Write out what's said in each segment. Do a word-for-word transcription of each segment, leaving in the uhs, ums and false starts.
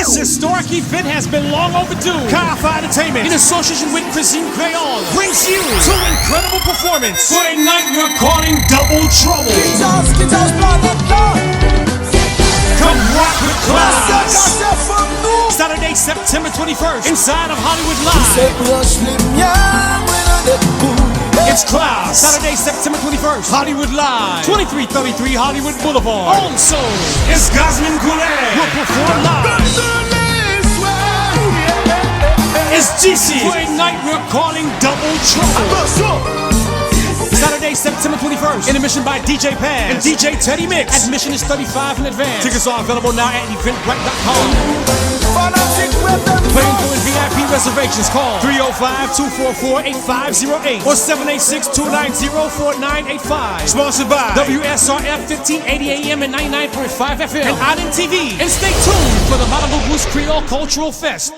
This historic event has been long overdue. Kafa Entertainment, in association with Cuisine Creole, brings you two incredible performances for a night we're calling Double Trouble. Come rock with Klass. Saturday, September twenty-first, inside of Hollywood Live. It's Klass, Saturday, September twenty-first, Hollywood Live, twenty-three thirty-three Hollywood Boulevard. Also, it's Gazman Koulè will perform live. It's G C for a night we're calling Double Trouble. Saturday, September twenty-first, intermission by D J Paz and D J Teddy Mix. Admission is thirty-five in advance. Tickets are available now at eventbrite dot com. For info and V I P reservations, call three oh five, two four four, eight five zero eight or seven eight six, two nine zero, four nine eight five. Sponsored by W S R F fifteen eighty A M and ninety-nine point five F M and Island T V. And stay tuned for the Malabo Blues Creole Cultural Fest.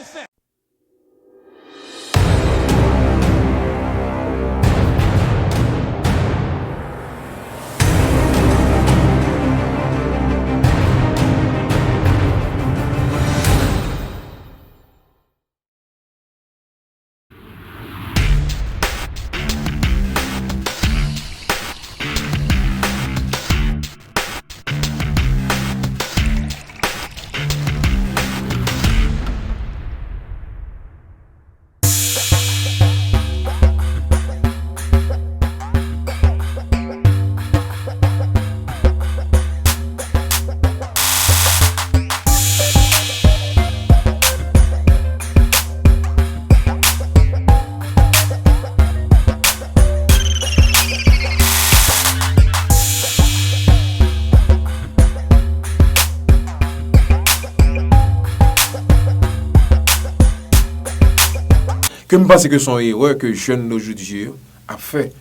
Ke m panse ke se yon erè ke jèn de jodi yo ap fè.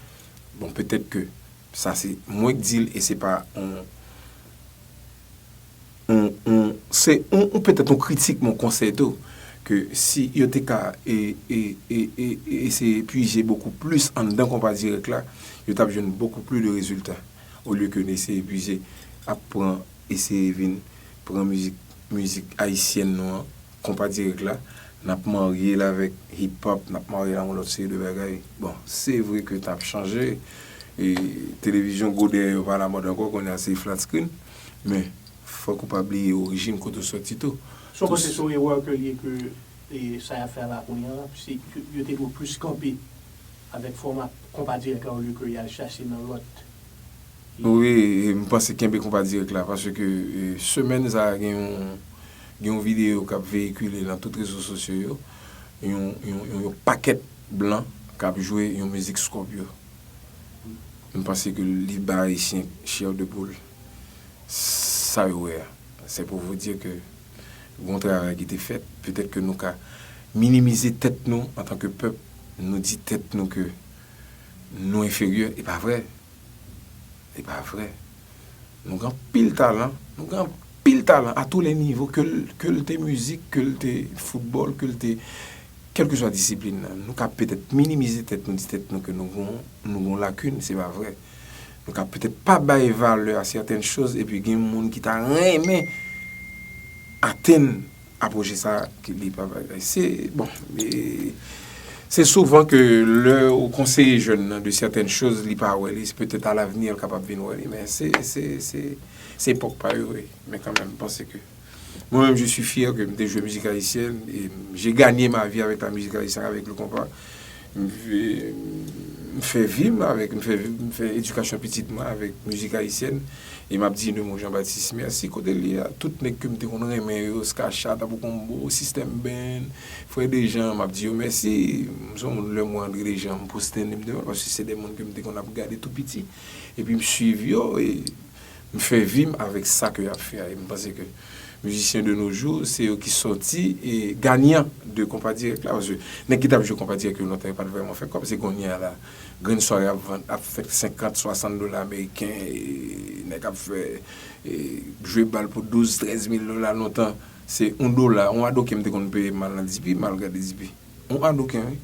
Bon, petèt ke sa se mwen k di l e se pa yon, yon, yon, se yon, yon petèt yon kritik, men yon konsèy tou, ke si yo te ka e, e, e, e, e eseye pije bokou plis anndan konpa dirèk la, yo t ap jwenn bokou plis de rezilta. Olye ke n eseye pije ap pran, eseye vin pran mizik, mizik ayisyèn nou an, konpa dirèk la, n ap marye l avèk hip hop, n ap marye l ak yon lòt seri de bagay. Bon, se vre ke t ap chanje, e televizyon gwo dèyè yo pa lamòd ankò, kounye a se flat screen, men fòk ou pa bliye orijin kote w sòti tou. So w panse se yon erè ke l ye ke, e, sa y ap fè a la kounye a, se ke yo te dwe plis kanpe avèk fòma konpa dirèk la olye ke y al chache nan lòt. Wi, e m panse kenbe konpa dirèk la, paske, e, semèn sa a gen yon, gen yon videyo k ap veyikile nan tout rezo sosyo yo, yon, yon, yon, yon pakèt blan k ap jwe yon mizik Scorpio. M panse ke li ba Ayisyen chair de poule. Sa yo wè a. C'est pour vous dire que gon travay ki te fèt. Petèt ke nou ka minimize tèt nou antanke pèp. Nou di tèt nou ke nou enferyè. E pa vre. E pa vre. Nou gen anpil talan. Nou gen anpil talan à tous les niveaux. Ke l, ke l te mizik, ke l te foutbòl, ke l te kèlkeswa disiplin nan, nou ka petèt minimize tèt nou, di tèt nou ke nou gon, nou gon lakin, se pa vre. Nou ka petèt pa bay valè a sètèn choz, epi gen moun ki ta renmen atenn apwoche sa ke li pa bay. Se, bon, e, se souvan ke lè ou konseye jèn nan de sètèn choz, li pa wè li, se petèt à l'avenir l kapab vin wè li, men se, se, se, se epòk pa yo, wi. Men kanmenm, m panse ke Mwen menm, je suis fier ke m te jwe mizik ayisyèn, e j'ai gagné ma vie avec la musique haïtienne, avec le compas. M fè, m fè vi m avèk, m fè, m fè edikasyon pitit mwen avèk mizik ayisyèn. E m ap di Nemo Jean Baptiste mèsi kote l ye a. Tout nèg ke m te konn renmen yo, Skachat, Abou Combo, System Band, Frè Dejan, m ap di yo mèsi. M se yon moun, lè m wè André Dejan, m pwostennen m devan l, paske se de moun ke m te konn ap gade tou piti. Epi m swiv yo, e M fè vi m avèk sa ke y ap fè a. E m panse ke mizisyen de nos jours, se yo ki sòti e ganyan de konpa dirèk la. Paske nèg ki t ap jwe konpa dirèk yo lontan, yo pa t vrèman fè kòb. Se kounye a la, grenn sware ap vann, ap fè senkant, swasant dola ameriken. E nèg ap fè, e, jwe bal pou douz, trèz mil dola lontan. Se yon dola, yon adoken m te konn peye m al nan dipi, m al gade dipi. Yon adoken, wi.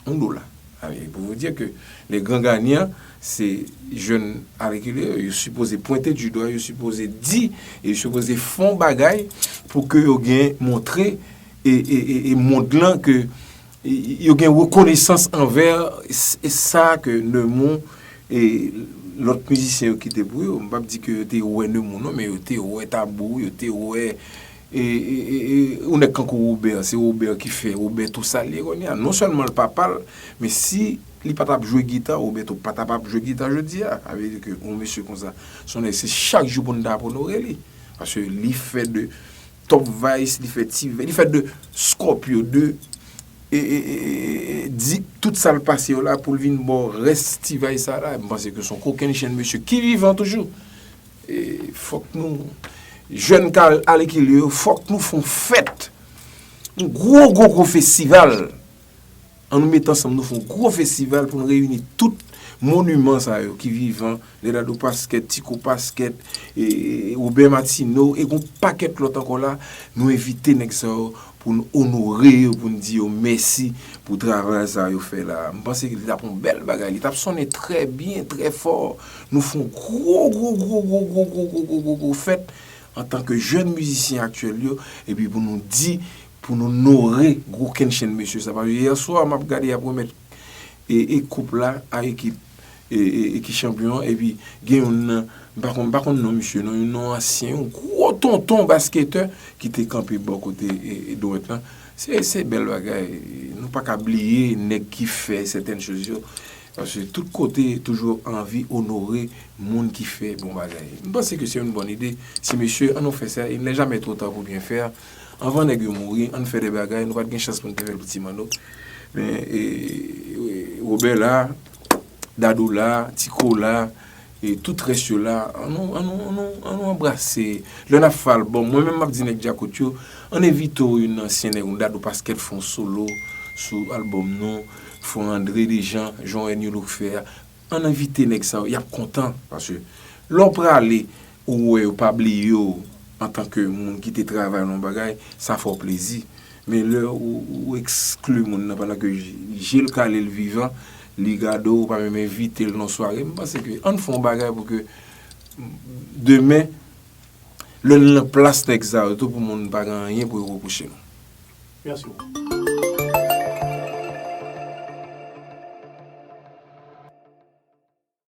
Yon dola. Ah, et pour vous dire que les grands gagnants, se jèn alekile yo, yo sipoze pwente du doigt, yo sipoze di, e yo sipoze fè yon bagay pou ke yo gen montre e, e, e, e mond lan ke e, yo gen rekonesans anvè s- e sa ke Nemou e lòt mizisyen yo kite pou yo. M p ap di ke yo te wè Nemou non, men yo te wè Tabou, yo te wè e, e, e, e, yon nèg kankou Wobè, se Wobè ki fè Wobè tou sa l ye kounye a. Non sèlman l papa l, men si li pa t ap jwe gita, Wobè tou pa t ap ap jwe gita jodi a. Sa vle di ke yon mesye konsa, se yon nèg se chak jou pou n ta ap onore li. Paske li fè de Top Vice, li fè T-Vice, li fè de Scorpio, de e, e, e, e, e, di tout sa l pase yo la pou l vin ba w rès T-Vice sa la. M panse ke se yon kokennchenn mesye ki vivan toujou. E fòk nou, jèn k al alekile yo, fòk nou fè yon fèt. Yon gwo, gwo, gwo festival. An nou met ansanm, nou fè yon gwo festival pou nou reyini tout moniman sa yo ki vivan, Leonardo Pasquet, Tico Pasquet, e, e, Robert Martineau, e gon pakèt lòt ankò la. Nou envite nèg sa yo pou n onore yo, pou n di yo mèsi pou travay sa yo fè la. M panse ke li t ap yon bèl bagay. Li t ap sonnen trè byen, trè fò. Nou fè yon gwo, gwo, gwo, gwo, gwo, gwo, gwo, gwo, gwo, gwo fèt antanke jèn mizisyen aktyèl yo, epi pou nou di, pou nou onore gwo kennchenn mesye sa. Paske yè swa, m ap gade, y ap remèt e, e koup la a ekip e, e, e ki chanpyon an, epi gen youn nan, m pa konn, m pa konn non misye non, yon non ansyen, yon gwo tonton basketè ki te kanpe bò kote e, e dwèt lan. Se, se bèl bagay. Nou pa ka bliye nèg ki fè sètèn choz yo. Paske tout kote toujou anvi onore moun ki fè bon bagay. M panse ke se yon bòn ide. Ti mesye, an nou fè sa, il n'est jamais trop tard pour bien faire. Anvan nèg yo mouri, ann fè de bagay, nou pa t gen chans pou n te fè l pou Ti Manno. Men, e, e, Wobè la, Dadou la, Tico la, e tout rès yo la, ann nou, ann nou, ann nou, ann nou anbrase. Lè n ap fè albòm, mwen menm m ap di nèg Djakout yo, ann envite w youn nan ansyen nèg, yon Dadou Pasquet fè yon solo sou albòm nou, fè yon André Dejean, jan w wè New Look fè a. Ann envite nèg sa yo, y ap kontan, paske lè w prale, ou wè yo pa bliye w antanke moun ki te travay nan yon bagay, sa fè w plezi. Men lè ou, ou ekskli moun nan pandan ke je l kale l vivan, li gade w, ou pa menm envite l nan sware, m panse ke ann fè yon bagay pou ke demen, lè n nan plas nèg sa yo tou, pou moun pa gen anyen pou yo repwoche nou. Mèsi.